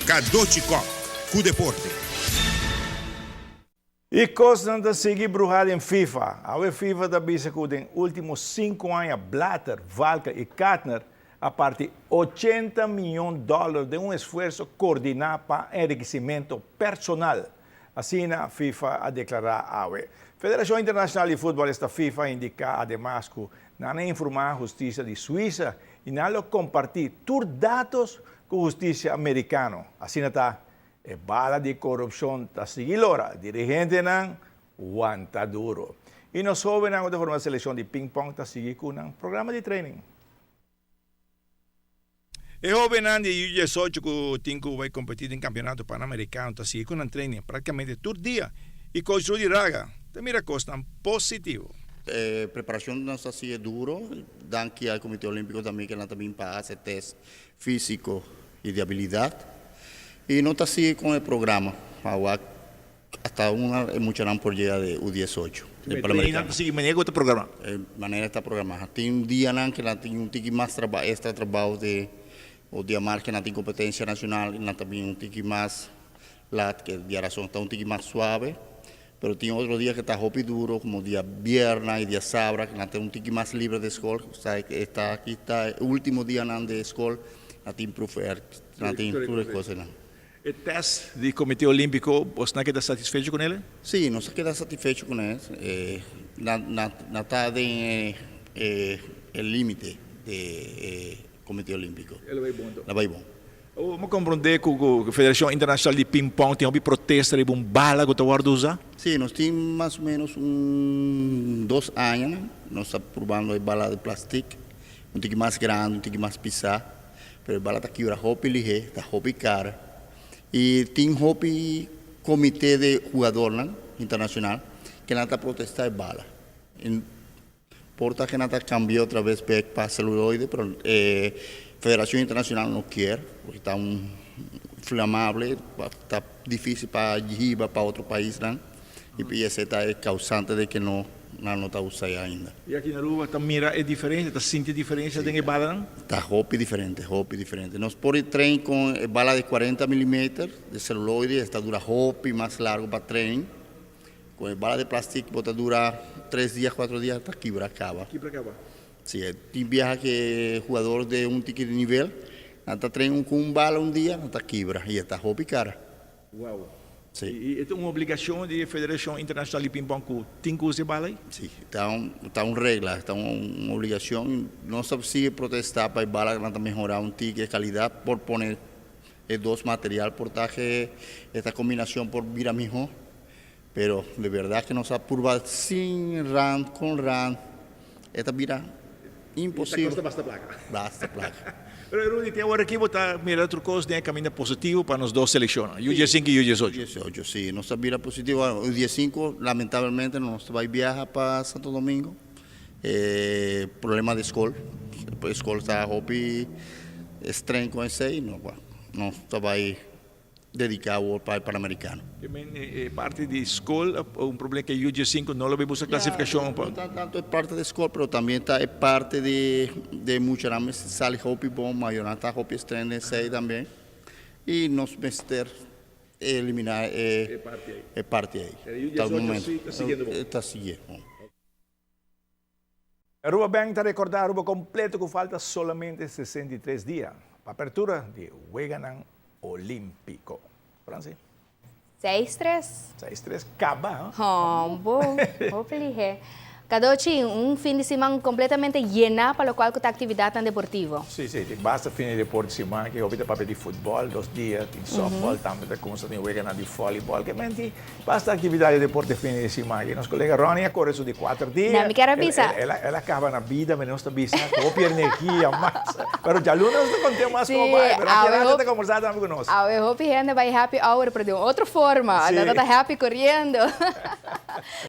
Cadochi Kock, cu deporte. E cosnan ta sigui bruha den FIFA. Awe FIFA ta bisa cu den ultimo 5 aña Blatter, Valcke y Kattner a parti 80 miyon dollar den un esfuerso coordina pa enrikecimento personal. Asina FIFA a declara awe. Federacion Internacional di Futbol, esta FIFA, a indica ademas cu nan a informa husticia di Suiza y nan lo comparti tur dato cu husticia Americano. Asina ta, e bala di corupcion ta sigui lora. Dirigentenan, wanta duro. Y nos hobennan di forma seleccion di ping-pong ta sigui cu un programa di training. E hobennan di U18 cu tin cu bay competi den campeonato panamericano ta sigui cu un training practicamente tur dia. Y coach Rudy Raga ta mira cosnan positivo. Preparacion nos ta sigui duro, danki al Comite Olimpico tambe cu nan tambe pa haci test fisico y di habilidad. Y nos ta sigui cu e programa, hasta unda muchanan por yega di U18. Di Panamericano. Sigui manera cu ta programa? Manera ta programa. Tin dianan cu nan tin un tiki mas trabou, extra trabou di o diamars cu nan tin competencia nacional y nan ta bin un tiki mas laat, cu diarazon ta un tiki mas suave. Pero tin otro dia cu ta hopi duro, como dia viernes y dia sabra, cu nan tin un tiki mas liber di scol. Sabi cu ta aki ta e ultimo dianan di scol, nan tin proefwerk, nan tin tur e cosnan. E test di Comite Olimpico, bo a keda satisfecho cu ne? Si, nos a keda satisfecho cu ne. Na ta den e limite di Comite Olimpico. El a bay bon. El a bay bon. Mi a comprende cu e Federacion Internacional di Ping Pong tin un protesta di un bala cu ta wordo usa? Si, nos tin mas o menos un 2 aña, nos ta probando e bala di plastic, un tiki mas grandi, un tiki mas pisa, pero e bala ta kibra hopi lihe, ta hopi caro. Y tin hopi comite di hungador internacional cu nan ta protesta e bala. Por ta cu nan ta cambia otro bes pa celuloide, pero Federacion Internacional no kier, pasobra ta un inflamable, ta dificil pa hiba pa otro pais nan, y esey ta e causante di cu no no ta usa ainda. Y aki na Aruba ta mira e diferencia, ta sinti e diferencia den e bala nan? Ta hopi diferente, hopi diferente. Nos por train cu bala di 40 mm di celuloide, ta dura hopi mas largo pa train. Cu bala di plastic, bo ta dura 3 dia, 4 dia, ta kibra caba. Kibra caba. Si, tin biaha cu hungador di un tiki di nivel, nan ta train cu un bala un dia, nan ta kibra y ta hopi cara. Si. Y ta un obligacion di Federacion Internacional di Ping Pong cu tin cu usa bala ey? Si, ta un regla, ta un obligacion. Nos ta sigui protesta pa e bala nan ta mehora un tiki e calidad por pone e dos material por ta cu esta combinacion por bira mihor. Pero di berdad cu nos a purba sin rand, cu rand, e ta bira imposibel. E ta costa basta placa. Basta placa. Pero Rudy, te awor aki bo ta mira otro cos den caminda positivo pa nos dos seleccion, U15 y U18. U18, si, nos ta mira positivo. U15, lamentablemente, nos ta bay viaha pa Santo Domingo. Problema di scol. Scol ta hopi streng cu esey, no, nos ta bay dedica pa e Panamericano. E parti di scol, un problema cu U15 no lo bay busca clasificacion. No tanto e parti di scol, pero tambe ta e parti di mucha nan sali hopi bon, mayor ta hopi streng esey tambe. Y nos mester elimina e parti ey. E U18 si ta siguiendo bon. Ta siguiendo. Aruba Bank ta recorda Aruba completo cu falta solamente 63 dia pa apertura di Weganan Olimpico. Franci? 6-3. 6-3, caba. Oh, bon. Hopi lihe. Cadochi, un fin di siman completamente yena pa locual cu ta actividad deportivo. Si, tin basta fin di deporte siman cu hopi ta papia di futbol, 2 dia, tin softball, tambe ta cuminsa tin weganan di volleyball, kiermen tin basta actividad di deporte fin di siman. Y nos colega Ronnie a core su di 4 dia. No, mi kier avisa. El a caba na bida, mas nos ta bisa, hopi energia, mas. Pero dialuna nos ta conta mas con bay, pero aki ta conversa tambe cu nos. Awe hopi hende bay happy hour, pero di otro forma. No ta happy coriendo.